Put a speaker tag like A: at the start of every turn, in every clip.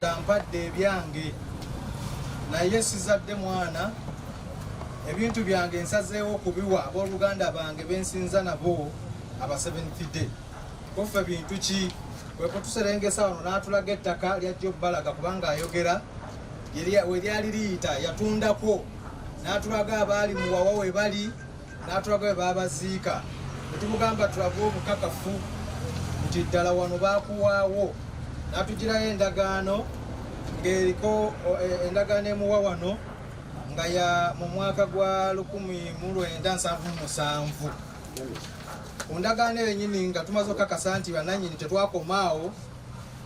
A: Mpadde ebyange naye sizadde mwana, ebintu byange nsazeewo okubiwa abooluganda bange bensinza nabo aba Seventh Day. Kuffe bintu ki? Kwe kutuserengesa wano n'atulaga ettaka lyajja obbalaga, kubanga ayogera we lyali liyita yatundako, n'atulaga abaali muwawa we bali, n'atulaga we baabaziika. Ne tumugamba tulage obukakafu nti ddala wano baakuwaawo, n'atugirayo endagaano ng'eriko endagaano emuwa wano nga ya mu mwaka gwa 1977. Ku ndagaano eyo nyini nga tumaze okukakasa nti bannannyini, tetwakomaawo,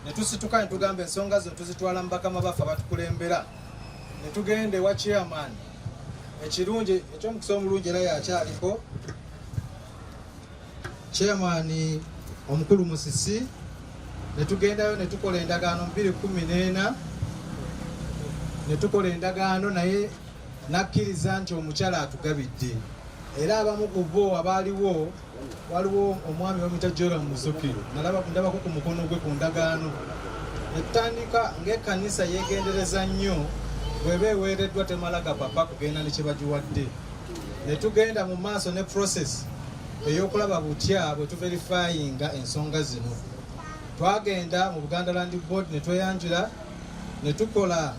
A: ne tusituka ne tugamba ensonga zino tuzitwala mu bakama baffe abatukulembera, ne tugenda ewa chairman. Ekirungi, ekyomukisa omulungi, era yakyaliko chairman omukulu Musisi, ne tugendayo ne tukola endagaano mu 2014, ne tukola endagaano naye nakkiriza nti omukyala atugabidde. Era abamu ku bo abaaliwo, waliwo omwami bamuyita Joram Musoke, ndabako ku mukono gwe ku ndagaano. Netutandika ng'ekkanisa yeegendereza nnyo, bw'eba eweereddwa temala gapapa kugenda ne kye bagiwadde. Ne tugenda mu maaso ne process ey'okulaba butya bwe tuverifyinga ensonga zino. Twagenda mu Buganda Land Board ne tweyanjula ne tukola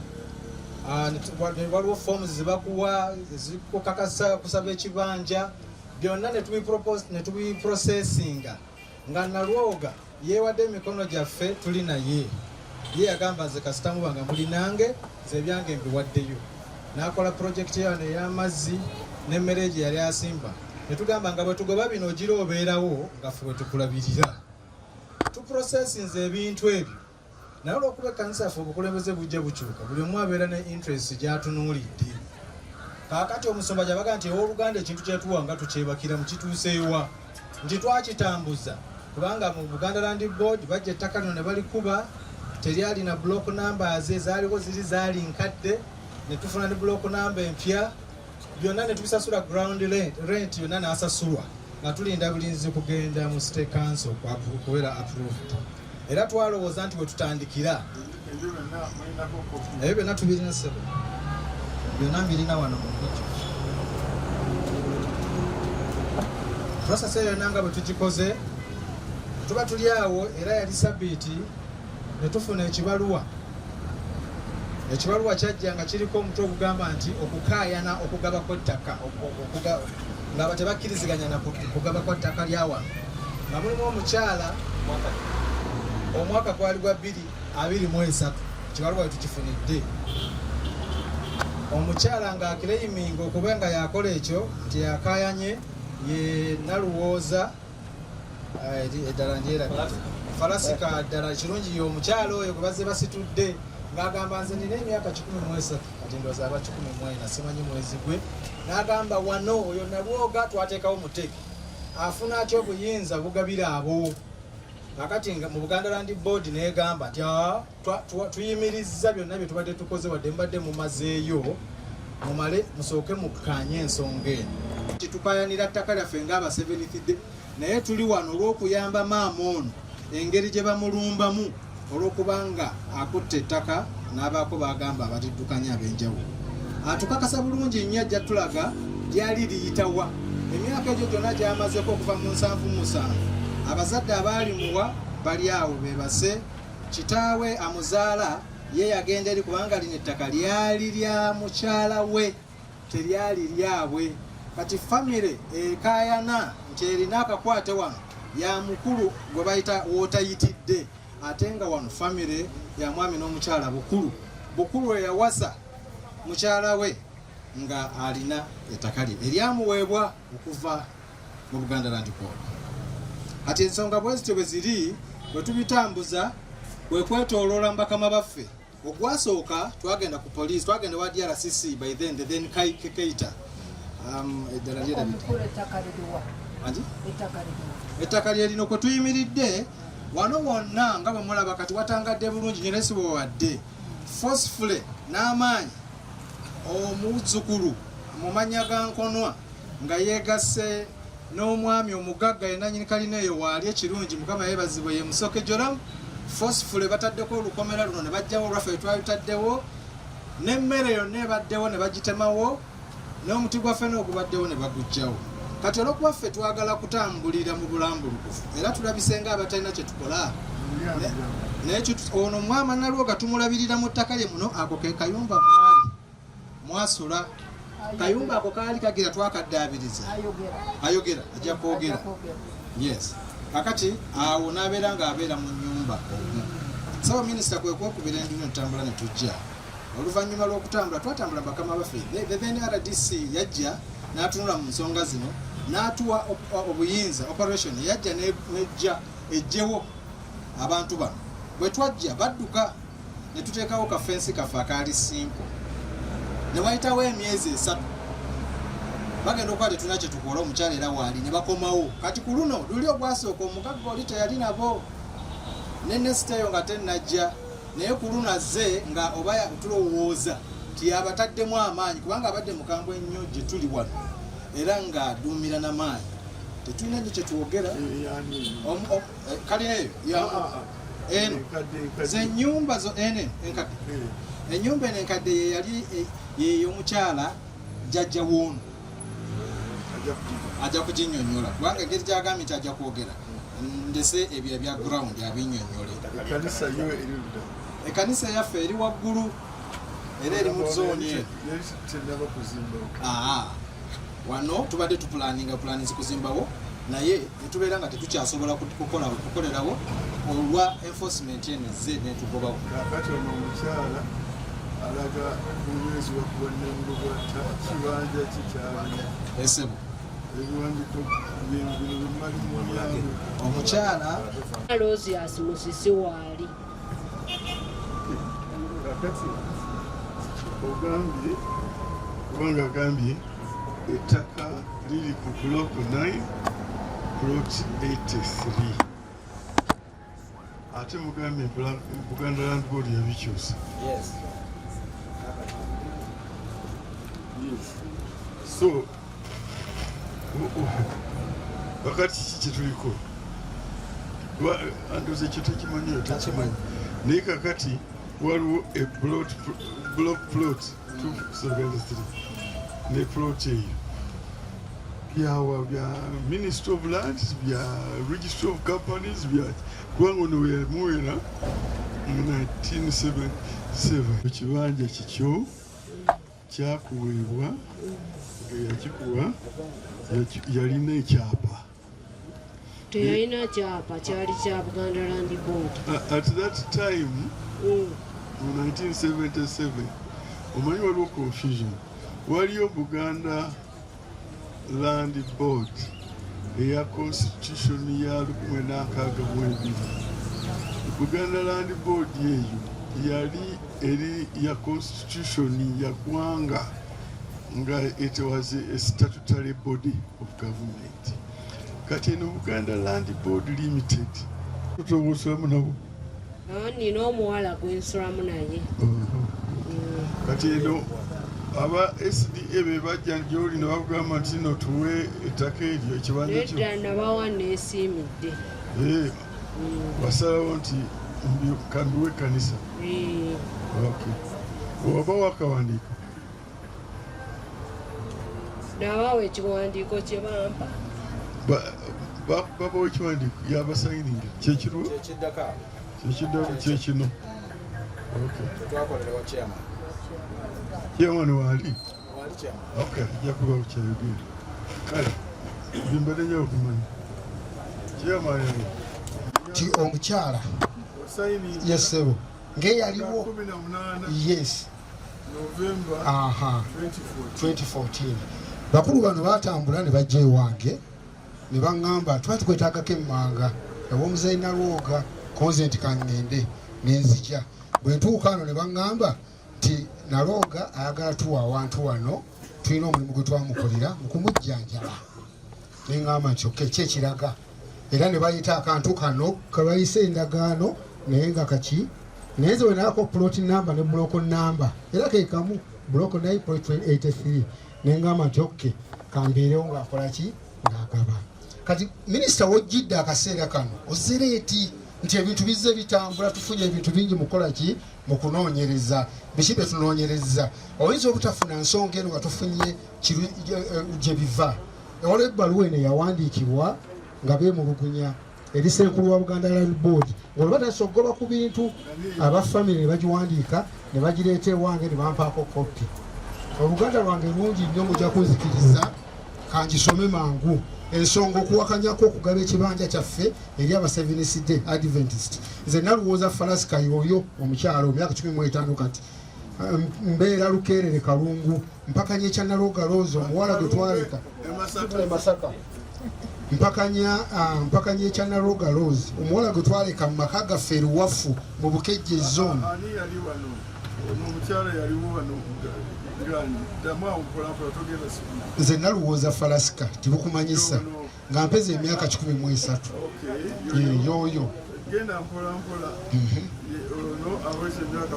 A: waliwo forms zebakuwa zikukakasa kusaba ekibanja, byonna ne tubiprocessinga nga Nalwoga yeewadde emikono gyaffe, tuli naye. Ye yagamba, "Nze kasita muba nga muli nange, nze ebyange mbiwaddeyo." N'akola projekiti yano ey'amazzi n'emmere gye yali asimba. Ne tugamba nga bwe tugoba bino ogira obeerawo nga ffe bwe tukulabirira. Tuprocessinze ebintu ebyo, naye olwokuba ekkanisa yaffe obukulembeze bujja bukyuka, buli omu abeera ne interest gy'atunuulidde. Kaakati omusumba gyabaga nti, "Owooluganda, ekintu kyetuwa nga tukyebakira mukituuseewa?" Nti twakitambuza kubanga mu Buganda Land Board bajja ettaka lino ne balikuba, teryalina block numbers, ezaaliwo ziri zaali nkadde, ne tufuna ne block number empya, byonna ne tubisasula, ground rent yonna n'asasulwa, nga tulinda bulinzi kugenda mu State Council kubeera approved. Era twalowooza nti we tutandikira
B: Ebyo byonna mulinako kopi?
A: Ebyo byonna tubirina, ssebo, byonna mbirina wano mu bujjuvu. Process eyo yonna nga bwe tugikoze, tuba tuli awo, era yali sabiiti, ne tufuna ekibaluwa. Ekibaluwa kyajja nga kiriko omutwe ogugamba nti okukaayana okugaba kw'ettaka, nga tebakkiriziganya na kugaba kwa ttaka lya wano, nga mulimu omukyala. Omwaka gwali gwa 2023. Ekibaluwa we tukifunidde, omukyala ng'aclaiminga okuba nga yakola ekyo nti yakayanye ye Naluwooza, eddala ndyerabidde, Falasika. Ddala kirungi ye omukyala oyo gwe bazze basitudde ng'agamba, "Nze nina emyaka 103, kati ndowooza aba 104, simanyi mwezi gwe." N'agamba, "Wano oyo Nalwoga twateekawo muteke, afuna atya obuyinza bugabira abo?" Kakati nga mu Buganda Land Board negamba nti, "Ah, tuyimirizza byonna bye tubadde tukoze, wadde mubadde mumazeeyo, mumale musooke mukkaanye ensonga eno." Kitukayanira ttaka lyaffe ng'aba Seventh Day, naye tuli wano olw'okuyamba maama ono engeri gye bamulumbamu olw'okubanga akutte ettaka n'abaako bagamba abatiddukanya ab'enjawulo. Atukakasa bulungi nnyo, ajja tulaga lyali liyitawa emyaka egyo gyonna gy'amazeko okuva mu 77. Abazadde abaali muwa bali awo bebase. Kitaawe amuzaala ye yagenda eri, kubanga lino ettaka lyali lya mukyala we, teryali lyabwe. Kati famire ekaayana nti erina akakwate wano ya mukulu gwe bayita wootayitidde, ate nga wano famire ya mwami n'omukyala Bukulu. Bukulu eyawasa mukyala we nga alina ettaka lye eryamuweebwa okuva mu Buganda Land Board. Kati ensonga bwe zityo bwe ziri, bwe tubitambuza bwe kwetooloola mu bakama baffe. Ogwasooka twagenda ku police, twagenda wa DRCC, by then the then Keita, eddala lyerabidde.
C: Omukulu, ettaka liriwa?
A: Angi?
C: Ettaka liriwa?
A: Ettaka lye lino kwe tuyimiridde wano wonna nga bwe mulaba. Kati watangadde bulungi nyo, naye si bwe wadde forcefully n'amaanyi. Omuzzukulu mu mannya ga Nkonwa nga yeegasse n'omwami omugagga yenanyini kalina eyo waali. Ekirungi, Mukama yeebazibwe, ye Musoke Joram. Forcefully bataddeko olukomera luno ne bajjawo olwaffe twalutaddewo, n'emmere yonna ebaddewo ne bagitemawo, n'omuti gwaffe n'ogubaddewo ne bagujjawo. Kati olwokuba ffe twagala kutambulira mu bulambulukufu era tulabise nga abatalina kye tukola, naye ono omwama Nalwoga tumulabirira mu ttaka lye muno. Ako ke kayumba mwali mwasula, kayumba ako kaali kagira twakaddaabiriza. Ayogera, ajja kwogera. Yes, kakati awo n'abeera ng'abeera mu nnyumba omwo. Saba minisita kwe kwekubira enduulu netutambula ne tujja. Oluvannyuma lw'okutambula, twatambula, bakama baffe, the then RDC yajja n'atunula mu nsonga zino n'atuwa obuyinza. Operation yajja nejja ejjewo abantu bano. Bwe twajja badduka ne tuteekawo kafensi kaffe akaali simple. Ne wayitawo emyezi 3, bagenda okuba tetulina kye tukola, omukyala era waali, ne bakomawo. Kati ku luno luli ogwasooka omugagga oli teyali nabo ne nesita eyo nga tennajja, naye ku luno azze nga oba tulowooza nti yabataddemu amaanyi, kubanga abadde mukambwe ennyo gye tuli wano era ng'aduumira n'amaanyi. Tetulina nnyo kye twogera. Kalina eyo eno zenyumba zo ene enkadde, enyumba eno enkadde ye yali yey'omukyala jjajja woono. Ajja kuginyonyola kubanga engeri gyagambye nti ajja kwogera, ndese ebyo ebya ground abinyonyole.
B: Ekanisa yo eri ludda?
A: Ekanisa yaffe eri waggulu era eri mu zooni eno.
B: Yali tenaba kuzimbawo?
A: Aa, wano tubadde tupulaninga pulaninzi kuzimbawo, naye netubeera nga tetukyasobola kukolerawo olwa enforcement eno ezze netugobawo.
B: Kakati ono omukyala alaga munywezi wakuba kibanja kikyalina?
A: Esebo.
B: Ebiwandiiko bino bimali mu
A: Omukyala
C: Alozias Musisi waali.
B: Kakati ogambye, kubanga agambye ettaka liri ku block 9 plot 83, ate mugambye Buganda Land Board yabikyusa.
A: Yes.
B: Yes. So kakati kiki kyetuliko? Andoza ekyo tekimanyi, tekimanyi, naye kakati waliwo a block plot 273 ne plot eyo byawa bya Ministry of Lands, bya Registry of Companies, bya kubanga ono weyamuwera mu 1977 ekibanja kikyo kyakuweebwa nga yakikuwa yalina ekyapa.
C: Teyalina kyapa, kyali kya Buganda Land Board.
B: At that time mu 1977, omanyi waliwo confusion, waliyo Buganda Land Board eya constitution ya 1962. Buganda Land Board eyo yali eri ya constitution ya ggwanga, nga it was a statutory body of government. Kati eno Buganda Land Board Limited tutobosulamu nabo?
C: Ah, nina omuwala gwensulamu naye.
B: Kati eno aba SDA be bajja gyoli ne bakugamba nti no tuwe ettaka eryo, ekibanja kyo?
C: Nedda, nabawa neesiimidde.
B: Eh, wasalawo nti kambiwe ekkanisa?
C: Eh.
B: Okay. Oba wakawandiiko?
C: Nabawa ekiwandiiko kye bampa.
B: Babawa ekiwandiiko, yabasayininga, kyekirwo?
A: Kyekiddako awo.
B: Kyekiddako kyekino, okay.
A: Tetwakolerewa chairman.
B: Chairman waali?
A: Wali chairman.
B: Okay, ajja kuba kyayogera. Kale bimbadde nja okumanya chairman.
D: Ti omukyala
B: Osayini?
D: Yes ssebo, ng'eyaliwo.
B: 18
D: Yes.
B: November 2014.
D: 2014. Bakulu bano batambula ne bajja ewange ne baŋŋamba tuba tukwetaagako emmanga ew'omuzeeyi Nalwoga. Konze nti kaŋŋende, nenzija. Bwe ntuuka ano ne baŋŋamba nti Nalwoga ayagala tuwa awantu wano, tulina omulimu gwe twamukolera mu kumujjanjaba. Neŋŋamba nti okay, ki ekiraga? Era ne bayita akantu kano kebayise endagaano, naye nga kaki, naye nze wenaako plot number ne block number era ke kamu, block 9.83. Neŋŋamba nti okay, kambeerewo ng'akola ki, ng'agaba. Kati minisita wojjidde akaseera kano ozereeti. Nti ebintu bizze bitambula, tufunye ebintu bingi mukukola ki, mu kunoonyereza. Biki bye tunoonyereza? Oyinza obutafuna nsonga eno nga tufunye gye biva. Waliwo ebbaluwa eno eyawandiikibwa nga beemulugunya eri Ssenkulu wa Buganda Land Board, ng'olwo batandise okugoba ku bintu aba famire, ne bagiwandiika ne bagireeta ewange ne bampaako kopi. Oluganda lwange lungi nnyo, mujja kunzikiriza kangisome mangu. Ensonga okuwakanyako okugaba ekibanja kyaffe eri aba Seventh Day Adventist. Nze Naluwooza Falasika, yoyo omukyalo, emyaka 15 kati, mbeera Lukeerere Kalungu. Mpakanya ekya Nalwoga Rose, omuwala gwe twaleka Masaka. Mpakanya, mpakanya ekya Nalwoga Rose, omuwala gwe twaleka mu maka gaffe Eruwafu mu Bukejje Zone.
B: Ani yali wano? Ono omukyala yaliwo wano ngani? Ddamu awo mpolampola, togenda speed.
D: Nze Naluwooza Falasika, tibukumanyisa nga mpeza emyaka 13. Yoyo.
B: Genda mpola mpola. Ono aweza emyaka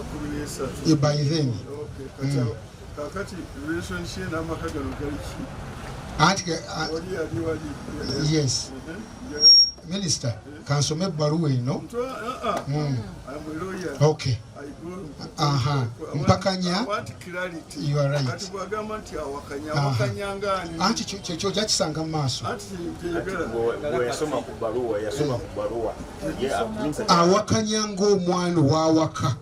B: 13.
D: By then.
B: Okay, kati kakati relationship n'amaka gano gali ki?
D: Anti
B: Oli yali wali?
D: Yes. Minisita, kansome ebbaluwa eno.
B: I'm a lawyer.
D: Okay.
B: I go.
D: Aha. Mpakanya.
B: I want clarity.
D: You are right.
B: Kati bw'agamba nti awakanya, awakanya ng'ani?
D: Anti kyekyo ojja kisanga mu maaso.
B: Anti kyeyagala.
E: Bweyasoma ku bbaluwa, yasoma ku bbaluwa ye minisita.
D: Awakanya ng'omwana ow'awaka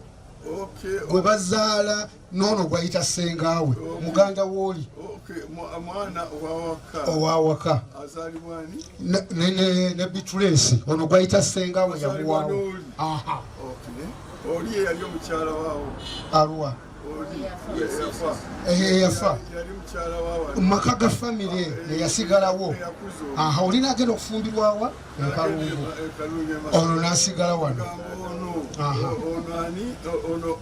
D: gwe bazaala n'ono gwayita ssengaawe, muganda w'oli.
B: Okay, mwana owawaka.
D: Ow'awaka.
B: Azaalibwa ani?
D: Ne Bitulesi ono gwayita ssengaawe.
B: Azaalibwa
D: Yamuwaawo.
B: n'oli.
D: Aha.
B: Okay. Oli ye yali omukyala waawo?
D: Aluwa?
B: Oli yafa.
D: Eyafa.
B: Yali mukyala wa wano.
D: Mu maka ga famire eyasigalawo.
B: Eyakuza ono.
D: Aha, olina agenda okufumbirwawa Ekalungu,
B: Ekalungu e Masaka.
D: ono n'asigala wano.
B: Gamba ono
D: Aha.
B: ono ani ono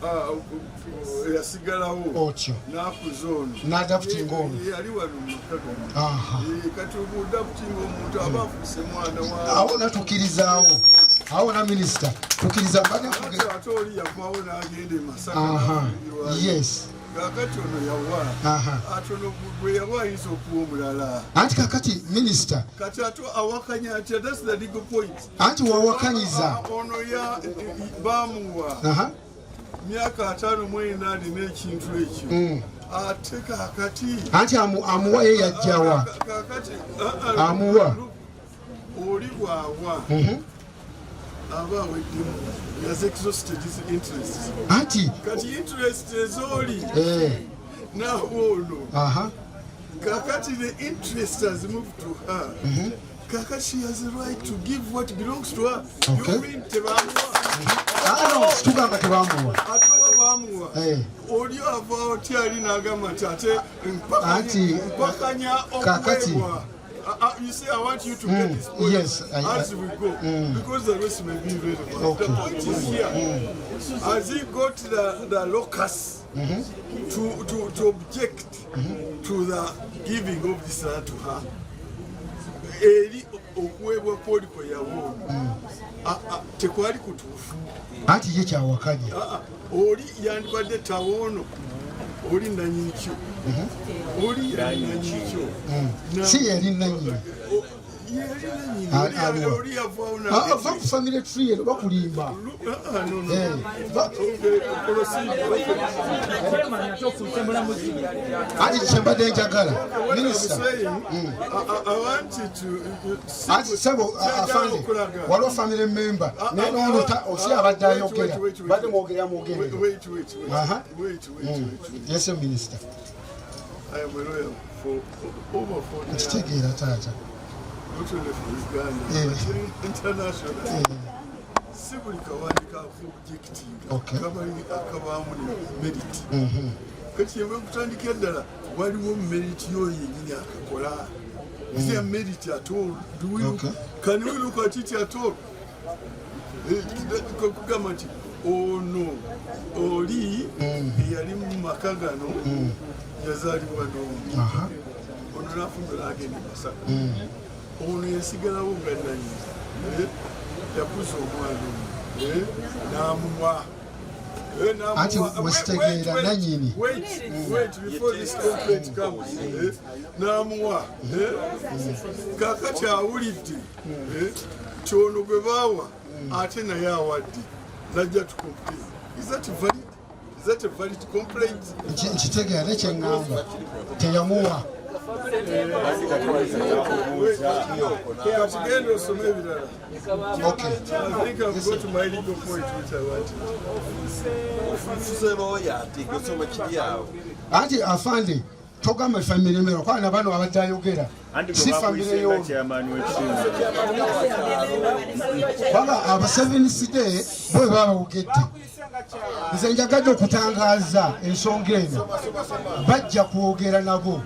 B: yasigalawo
D: Otyo.
B: n'akuza ono.
D: N'adoptinga ono.
B: Ye yali wano mu maka gano.
D: Aha.
B: Kati obudoptinga omuntu aba afuuse mwana wa
D: Awo natukirizaawo, awo na minisita tukiriza mbadde
B: Ate oli yavaawo n'agenda e Masaka
D: Aha.
B: n'afumbirwayo. Kakati ono yawa. Ate ono gwe yawa ayinza okuwa omulala.
D: Anti kakati minisita,
B: Kati ate awakanya atya? That's the legal point.
D: Anti wawakanyiza.
B: Ono ya bamuwa myaka 54 alina ekintu ekyo. Ate kakati
D: Anti amuwa ye yajjawa?
B: Kakati
D: Amuwa.
B: Oli bwawa aba aweddemu, has exhausted his interest.
D: Anti
B: Kati interest ez'oli naawe ono, kakati the interest has moved to her. Kakati she has a right to give what belongs to her. You mean tebamuwa?
D: Ah, no, tugamba tebamuwa.
B: Ate oba bamuwa, oli avaawo tyali n'agamba nti ate
D: Anti,
B: mpakanya
D: kakati.
B: okuweebwa. You see, I want you to get this point
D: Yes,
B: as we go, because the rest may be irrelevant.
D: Okay.
B: The point is here, has he got the locus to object to the giving of this land to her? Eri okuweebwa kwoli kwe yawoona tekwali kutuufu.
D: Anti ye kyawakanya.
B: Oli yandibadde tawoono, oli nanyini kyo, oli yali nanyini kyo.
D: Si yeri nanyini.
B: Yali nanyini.
D: Aliwa?
B: Oli yavaawo.
D: Ah, va ku family tree eno, bakulimba. Eh, anti kyembadde njagala minisita, anti sebo afande, waliwo family member naye nono osi abadde ayogera, badde mwogerera mwogerera. Aha. Yes, minisita.
B: I am a lawyer for over 40 years,
D: Nkitegeera taata.
B: not only for Uganda, but international. Si buli kawandika objecting akabaamu ne merit. Kati yemwe kutandikira ddala, waliwo merit yo yennyini akakola? Is there merit at all? Do we look, can we look at it at all? Kugamba nti ono oli eyali mu maka gano yazaalibwa n'omu, ono nafumbira agenda e Masaka, ono yasigalawo nga nanyini, yakuza omwana ono, n'amuwa. N'amuwa.
D: Anti wesitegeera nanyini.
B: Wait, wait, before this complaint comes, n'amuwa. Kakati awulidde kyono gwe baawa. Ate naye awadde najja to complain. Is that valid? Is that a valid complaint?
D: Nkitegeera naye kyeŋŋamba teyamuwa.
B: Kati genda osome ebirala.
D: Okay.
B: I think I've got my legal point which I wanted.
F: Ofuuse looya ati gosoma kiri awo.
D: Anti afande togamba famire mero kwa na bano abadde ayogera si famire yo baba aba seventh day bwe baba bawogedde. Nze njagadde okutangaaza ensonga eno, bajja kwogera nabo.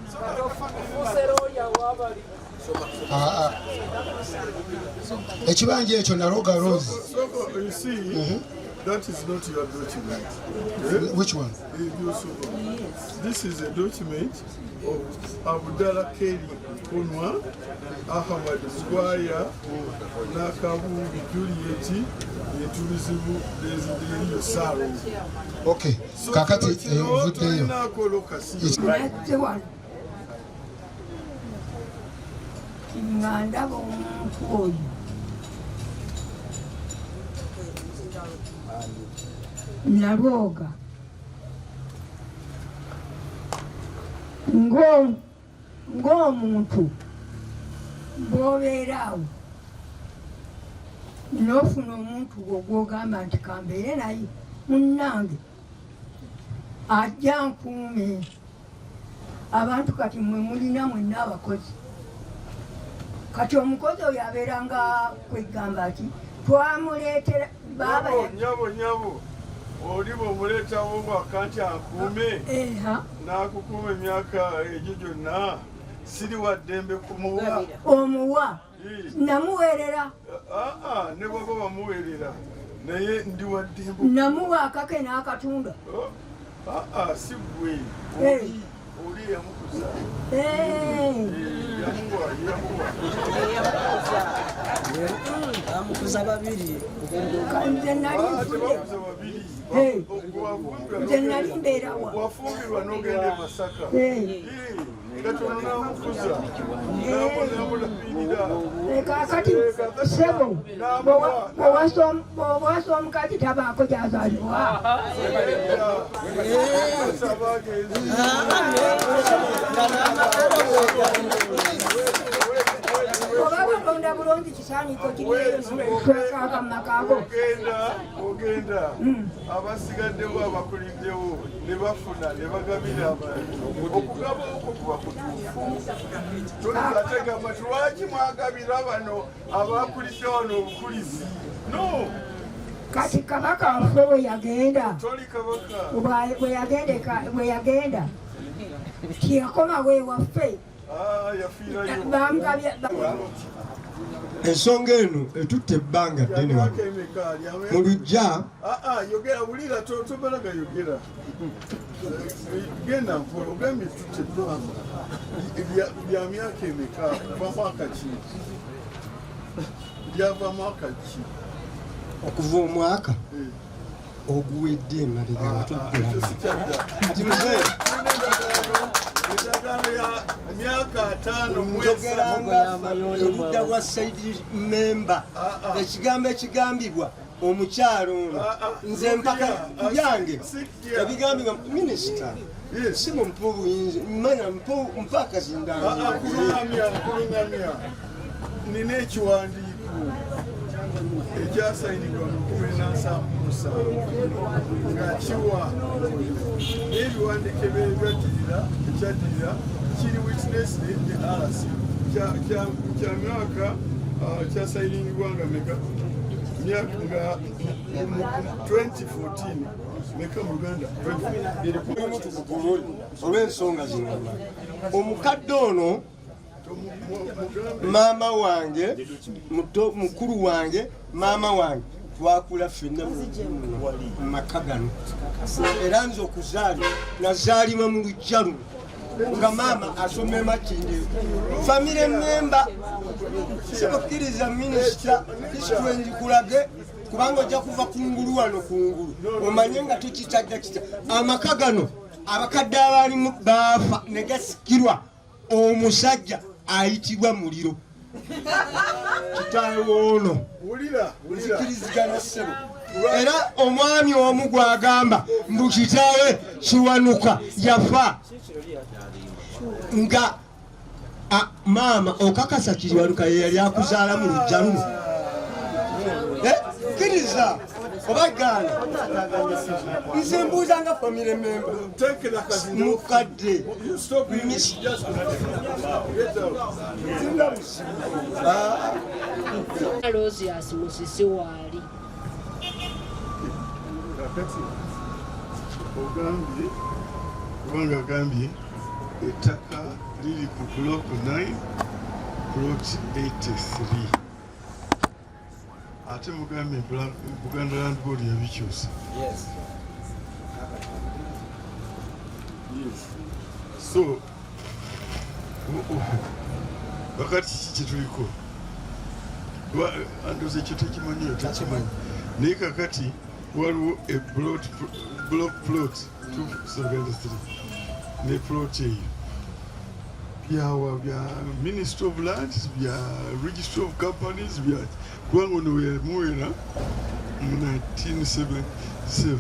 D: Ekibanja ekyo Nalwoga Rose.
B: So, you see, that is not your document. Eh?
D: Which one?
B: This is a document of Abdallah Kelly Konwa, Ahmad Squire, Nakabubi Juliet, Ntulizibu Desiderio Saro.
D: Okay.
B: So
D: Kakati
B: kino
D: ovuddeyo.
B: tolinako locus.
G: Nazze wano nga ndaba omuntu oyo Nalwoga ng'omuntu bw'obeera awo n'ofuna omuntu gwo gw'ogamba nti kambeere naye munnange ajja nkuume. Abantu kati mmwe mulina mwenna abakozi, kati omukozi oyo abeera nga kwegamba ki twamuleetera baaba
B: Nyabo, nyabo, oli bw'omuleetawo bw'akanti akuume n'akukuuma emyaka egyo gyonna, siri wa ddembe kumuwa.
G: Omuwa namuweerera.
B: Aa, ne bw'oba bamuweerera naye ndi wa ddembe.
G: Namuwa akake n'akatunda.
B: Aa, si ggwe.
G: Eh.
B: Oli yamukuza.
G: Eh.
B: Yamuwa, yamuwa.
H: Bamukuza babiri.
G: Nze nali
B: Ah,
G: nfudde.
B: tebakuza babiri.
G: Eh.
B: Wafumbirwa
G: Nze nali mbeerawa.
B: Wafumbirwa n'ogenda e Masaka.
G: Eh.
B: Katono n'amukuza namulabirira.
G: Kakati sebo bw'owasa omukazi tabaako gy'azaalibwa. Oba walonda bulungi kisaaniko kiriyo mu maka go.
B: Ogenda ogenda abasigaddewo abakuliddewo ne bafuna ne bagabira abantu. Okugaba okwo kuba kutuufu. Toyinza ti lwaki mwagabira bano abakulidde wano obukulizi? No.
G: Kati kabaka waffe bwe yagenda,
B: Toli kabaka.
G: bwe yagenda tiyakomawo ewaffe.
B: Ah, yafiirayo.
G: Bamugabye.
I: Ensonga eno etutte ebbanga ddene wano
B: Myaka emeka?
I: mu luggya.
B: Ah, yogera, wulira, tomalaga yogera, genda mpola. Ogambye tutte ebbanga bya myaka emeka? Kuva mwaka ki? Lyava mwaka ki?
I: Okuva omwaka oguwedde emabega nga
B: Ekyo
I: tuggulana.
B: si kyadda.
I: Kati muzeeyi,
B: Endagaano ya myaka 50 mu
I: njogeranga oludda lwa side member, ekigambo ekigambibwa omukyalo ono, nze mpaka ku byange ebigambibwa minisita si mumpa obuyinza manya mpa akazindaalo.
B: Kulungamya, kulungamya. Nina ekiwandiiko ekyasayinibwa mu 1977 nga kiwa n'ebiwandiiko ebyaddirira. Ekyaddirira kiri witness ne RC kya myaka kyasayinibwa nga meka myaka nga mu 2014 meka mu Luganda?
I: Tugugulule olw'ensonga zino. Omukadde ono maama wange muto, mukulu wange, maama wange, twakula ffenna mu maka gano. Era nze okuzaalibwa nazaalibwa mu luggya luno nga maama asoma emakindi. Family member sibakkiriza minisita history nzikulage kubanga ojja kuva kungulu wano kungulu omanye nga tukitajja kita. Amaka gano abakadde abaalimu baafa ne gasikirwa omusajja ayitibwa Muliro. Kitaawe woono nzikirizigana ssebo, era omwami omu gwagamba mbu kitaawe Kiwanuka yafa nga maama okakasa Kiwanuka ye yali akuzaala mu lujja luno. Kkiriza oba gaana, nze mbuuza nga family member mukadde. Sina buzibu.
C: Aloysius Musisi waali.
B: Kakati ogambye, kubanga agambye ettaka liri ku block 9, plot 83, ate mugambye Buganda Land Board yabikyusa.
A: Yes.
B: So wakati kiki kyetuliko? Andoza ekyo tekimanyi, tekimanyi, naye kakati waliwo e block plot 273 ne plot eyo byawa bya Ministry of Lands, bya Registry of Companies, bya kubanga ono weyamuwera mu 1977.